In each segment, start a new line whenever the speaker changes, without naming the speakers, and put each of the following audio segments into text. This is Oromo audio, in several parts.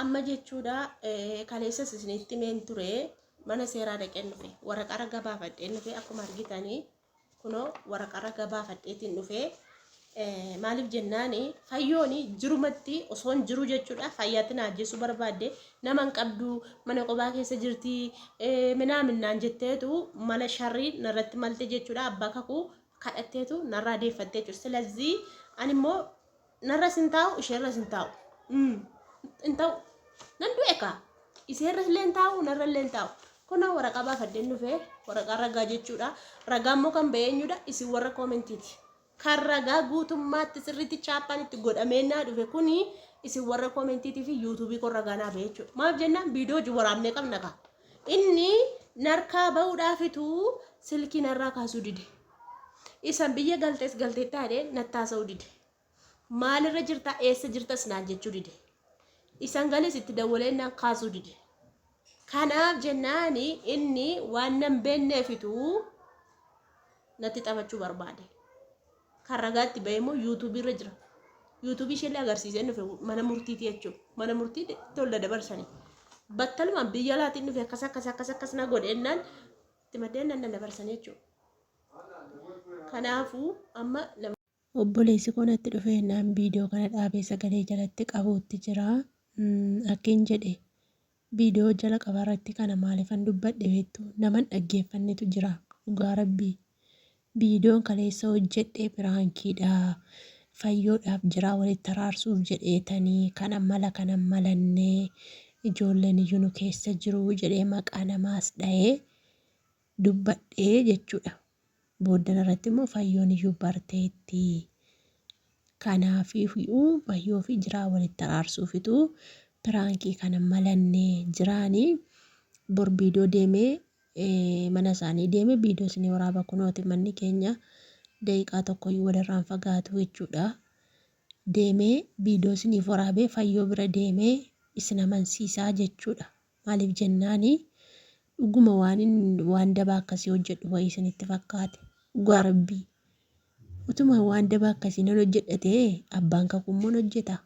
Amma jechuudha kaleessas isinitti himeen ture mana seeraa dhaqeen dhufe waraqaa ragaa baafadheen dhufe akkuma argitanii kunoo waraqaa ragaa baafadheetiin dhufe maaliif jennaani fayyooni jirumatti osoon jiru jechuudha fayyaatti na ajjeesuu barbaadde nama hin qabdu mana qobaa keessa jirti minaa minnaan jetteetu mala sharrii narratti malte jechuudha abbaa kakuu kadhatteetu narraa deeffattee jechuudha. Silazii ani immoo narras hin taa'u isheerras hin taa'u. Hin ta'u. Nan du'e kaa. Isheerras illee hin taa'u narra illee hin taa'u. Kunoo waraqaa baafadheen dhufe waraqaa ragaa jechuudha. Ragaa immoo kan ba'e eenyudha? Isin warra koomentiiti. Kan ragaa guutummaatti sirriitti chaappaan itti godhamee naa dhufe kuni isin warra koomentiitii fi yuutuubii koo ragaa naa ba'e jechuudha. Maaf jennaan viidiyoo hojii waraabnee qabna kaa. Inni narkaa ba'uudhaafitu silkii narraa kaasuu dide. Isan biyya galtees galteettaa jedhee natti haasa'uu dide. Maalirra jirta eessa jirtas naan jechuu dide. Isan gales itti dawwalee naan kaasuu dide. Kanaaf jennaani inni waan nan beekneefitu natti taphachuu barbaade. Kan ragaatti ba'e immoo yuutuubii irra jira. Yuutuubii isheellee agarsiisee dhufe mana murtiiti jechuudha. Mana murtii tolla dabarsanii. Battalumaan biyya alaatiin dhufe akkas akkas akkas akkas na godheennaan itti maddeen nan dabarsanii jechuudha. Kanaafuu amma nama.
Obboleessi koo natti dhufee jennaan viidiyoo kana dhaabee sagalee jalatti qabuutti jira. Akkin jedhe viidiyoo jala qabaa irratti kana maaliifan dubbadhe beektu naman dhaggeeffannetu jira dhugaa rabbii. Viidiyoon kaleessa hojjedhe piraankiidha. Fayyoodhaaf jiraa walitti araarsuuf jedheetanii kana mala kana malannee ijoolleen iyyuu nu keessa jiru jedhee maqaa namaas dha'ee dubbadhe jechuudha. Booddana irratti immoo fayyoon iyyuu barteetti. Kanaafiyyuu fayyoo fi jiraa walitti araarsuufitu piraankii kana malannee jiraanii bor viidiyoo deemee mana isaanii deemee viidiyoo isinii waraaba kunooti manni keenya daqiiqaa tokkoyyuu walirraan fagaatu jechuudha. Deemee viidiyoo isiniif waraabee fayyoo bira deemee isin amansiisaa jechuudha. Maaliif jennaani dhuguma waanin waan dabaa akkasii hojjedhu wayii isinitti fakkaate. Dhugaa rabbii. Utuma waan dabaa akkasii nan hojjedha ta'ee abbaan kakuu immoo hojjeta.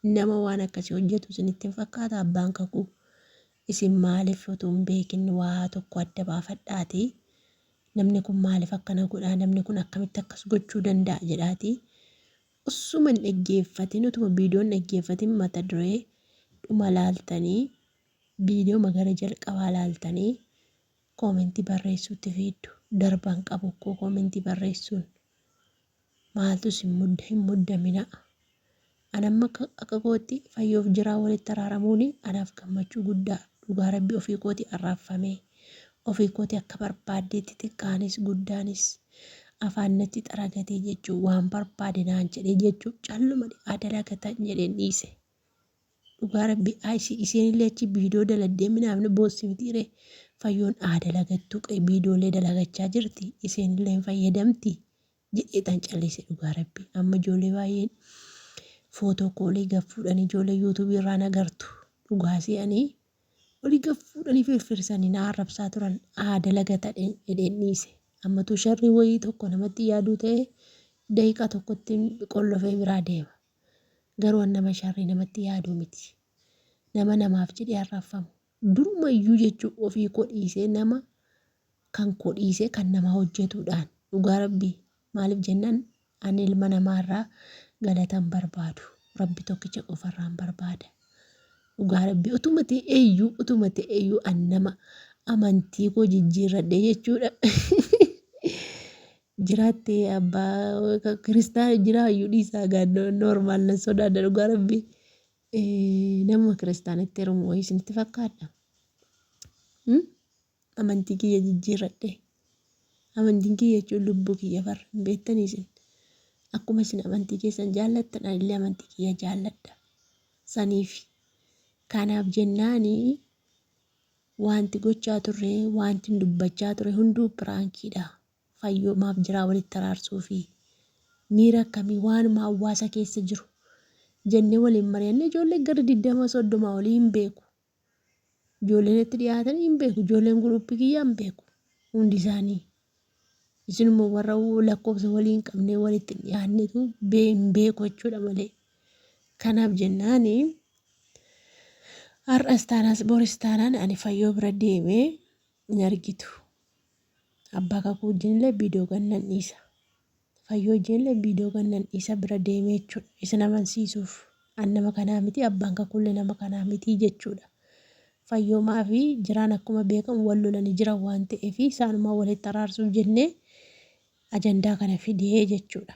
Nama waan akkasii hojjetu isinitti hin fakkaata abbaan kakuu. Isin maaliif utuu hin beekin waa tokko adda baafadhaati. Namni kun maaliif akkana godhaa namni kun akkamitti akkas gochuu danda'a jedhaati. Osuma hin dhaggeeffatin utuma viidiyoo hin dhaggeeffatin mata duree dhuma laaltanii viidiyooma gara jalqabaa laaltanii koomentii barreessuutti fiiddu. Darban qabu koo koomentii barreessuun maaltu isin mudda hin muddaminaa. An amma akka kootti fayyoof jiraa walitti araaramuun anaaf gammachuu guddaa dhugaa rabbi ofii kooti arraabfamee ofii kooti akka barbaaddeetti xiqqaanis guddaanis afaan natti xaragatee jechuun waan barbaade naan jedhee jechuun calluma haa dalagatan jedheen dhiise. Dhugaa rabbi isheen illee achi viidiyoo daladdee minaafni boossi mitiire fayyoon haa dalagattuu qe viidiyoolee dalagachaa jirti isheen illee hin fayyadamti jedhee tan callise dhugaa rabbi amma ijoollee baay'een footoo koolee gad fuudhanii ijoollee yuutuubii irraan agartu dhugaa se'anii Olii gad fuudhanii firfirsanii na arrabsaa turan. Haa dalagata jedheen dhiise. Ammatu sharrii wayii tokko namatti yaaduu ta'e daqiiqaa tokkotti qollofee biraa deema. Garuu an nama sharrii namatti yaaduu miti. Nama namaaf jedhee arrabfamu. Durumayyuu jechuun ofii koo dhiisee nama kan koo dhiisee kan namaa hojjetuudhaan dhugaa rabbii maaliif jennaan Ani ilma namaa irraa galata hin barbaadu. Rabbi tokkicha qofa irraan barbaada. Dhugaa Rabbi utuma ta'eeyyuu utuma ta'eeyyuu an nama amantii koo jijjiirradhe jechuudha. Jiraattee abbaa kiristaana jiraayyuu dhiisaa gaa normaal nan sodaadha dhugaa Rabbi. Nama kiristaanatti heerumu wayii isinitti fakkaadha. Amantii kiyya jijjiirradhe. Amantiin kiyya jechuun lubbuu kiyya bar hin beektanii isin. Akkuma isin amantii keessan jaallattan anillee amantii kiyya jaalladha. Saniifi. Kanaaf jennaani wanti gochaa turre wanti dubbachaa ture hunduu piraankiidha. Fayyoo maaf jiraa walitti araarsuufi miira akkamii waanuma hawaasa keessa jiru jennee waliin mari'annee ijoollee gara 20 30 olii hin beeku. Ijoolleen itti dhiyaatan hin beeku. Ijoolleen guruuppii kiyyaa hin beeku. Hundi isaanii. Isinuma warra lakkoofsa walii hin qabnee walitti hin dhiyaannetu hin beeku jechuudha malee. Kanaaf jennaani Har'as taanas boris taanaan ani fayyoo bira deemee hin argitu. Abbaa kakuu wajjinillee viidiyoo gannan dhiisa. Fayyoo wajjinillee viidiyoo gannan dhiisa bira deemee jechuudha. Isin amansiisuuf an nama kanaa miti abbaan kakuullee nama kanaa miti jechuudha. Fayyoomaa fi jiraan akkuma beekamu wal lolanii jiran waan ta'eef isaanumaa walitti araarsuuf jennee ajandaa kana fidee jechuudha.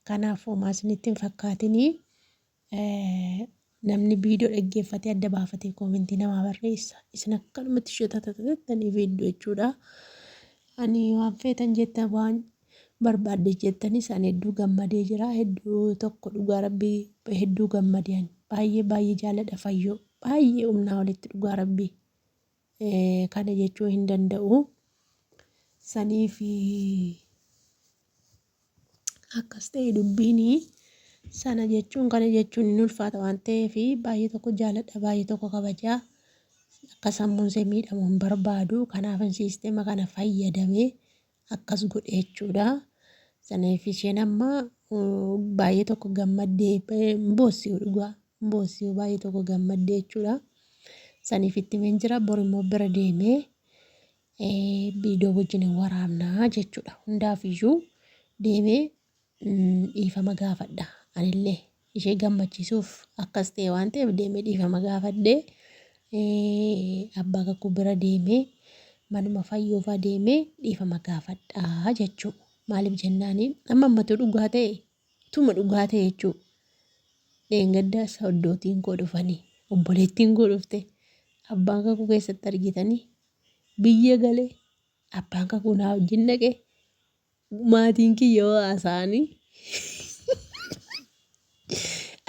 Kanaaf homaa isinitti hin fakkaatinii namni viidiyoo dhaggeeffatee adda baafatee koomentii namaa barreessa. Isin akkanumatti shotatatatanii fiiddu jechuudha. Ani waan feetan jettan waan barbaadde jettanis ani hedduu gammadee jira. Hedduu tokko dhugaa rabbii hedduu gammadee ani baay'ee baay'ee jaaladha fayyoo baay'ee humnaa olitti dhugaa rabbii kana jechuu hin danda'u. Saniif Akkas ta'e dubbiin sana jechuun kana jechuun hin ulfaata waan ta'eef baay'ee tokko jaaladha baay'ee tokko kabajaa akka sammuun ishee miidhamu hin barbaadu kanaaf siistema kana fayyadamee akkas godhe jechuudha. Saniif isheen amma baay'ee tokko gammaddee hin boossiu dhugaa hin boossiu baay'ee tokko gammaddee jechuudha. Saniif itti himeen jira bor immoo bira deemee viidiyoo wajjin hin waraabnaa jechuudha. Hundaaf iyyuu deemee dhiifama gaafadha. Anillee ishee gammachiisuuf akkas ta'e waan ta'eef deemee dhiifama gaafadhee abbaa kakuu bira deemee manuma fayyoofaa deemee dhiifama gaafadha jechuudha. Maaliif jennaani amma ammatu dhugaa ta'e tuma dhugaa ta'e jechuudha. Dheengadda soddootiin koo dhufanii obboleettiin koo dhufte abbaan kakuu keessatti argitanii biyya gale abbaan kakuu naa wajjin dhaqe maatiin kiyya hoo haasa'anii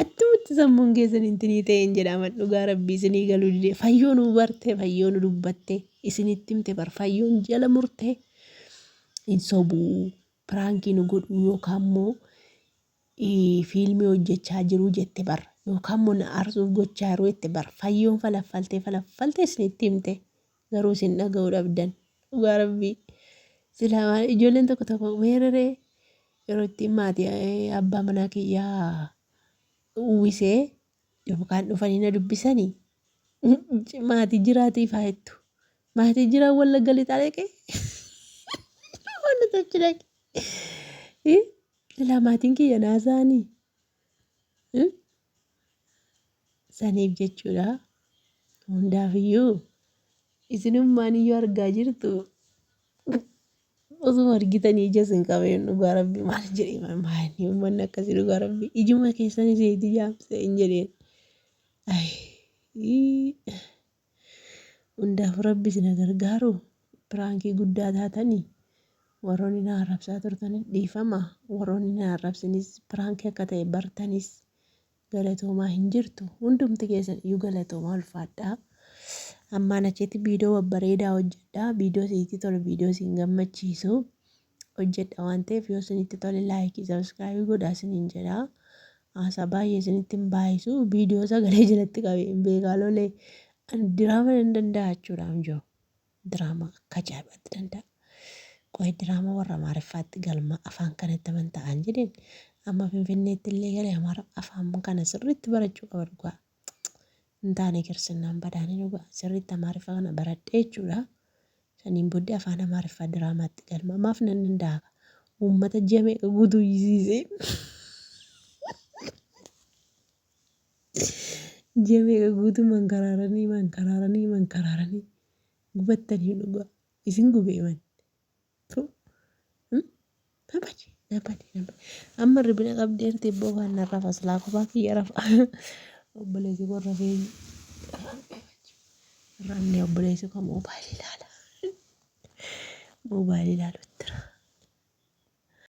attumatti sammuun keessan intinii ta'e hin jedhaman dhugaa rabbii isinii galuu dide fayyoo nu barte fayyoo nu dubbatte isinitti himte bar fayyoon jala murte hin sobuu piraankii nu godhuu yookaan immoo fiilmii hojjechaa jiruu jette bar yookaan immoo na aarsuuf gochaa jiruu jette bar fayyoon falaffaltee falaffaltee isinitti himte garuu isin dhaga'uu dhabdan dhugaa rabbii silaa maal ijoolleen tokko tokko weeraree yeroo itti maatii abbaa manaa kiyyaa uwwisee yookaan dhufanii na dubbisanii maatii jiraatii faayettu maatii jiraan wallagga lixaa dhaqee wanni achi dhaqe Silaa maatiin kiyya naasaanii saniif jechuudha. Hundaafiyyuu isinummaan iyyuu argaa jirtu osuma argitanii ija isin qabeen dhugaa rabbi maal jedhee maal uummanni akkasii dhugaa rabbi ijuma keessan isinitti jaamsee hin jedheen. Hundaafuu rabbi isin haa gargaaru. Piraankii guddaa taatanii warroonni na arrabsaa turtanis dhiifama. Warroonni na arrabsinis piraankii akka ta'e bartanis galatoomaa hin jirtu. Hundumti keessan iyyuu galatoomaa ulfaadhaa. Ammaan achitti viidiyoo babbareedaa hojjedha. Viidiyoo isinitti tolu, viidiyoo isin gammachiisu hojjedha waan ta'eef yoo isinitti tole laayikii sabiskiraayibii godhaa isiniin jedha. Haasaa baay'ee isinitti hin baay'isu. Viidiyoo sagalee jalatti qabee hin beekaa lolee. Ani diraama nan danda'a jechuudha amjoo. Diraama akka ajaa'ibaatti danda'a. Qoy diraama warra Amaariffaatti galma afaan kanatti amantaa'an jedheen amma Finfinneetti illee galee Amaara afaan kana sirriitti barachuu qaba dhugaa. Hin taane kirsinnaan badaanii dhugaa sirriitti Amaariffa kana baradhee jechuudha. Saniin booddee afaan Amaariffaa diraamaatti galma. Maaf nan danda'a? Uummata ji'a meeqa guutuu iyyisiisee. Ji'a meeqa guutuu mankaraaranii mankaraaranii mankaraaranii gubattanii dhugaa. Isin gubee man. Nabadi nabadi nabadi. Amma ribina qabdeerti ibboo kan narra faslaa kophaa kiyya rafa. Obboleessi koo rafee Ranne obboleessi koo moobaayilii ilaala. Moobaayilii ilaaluutti jira.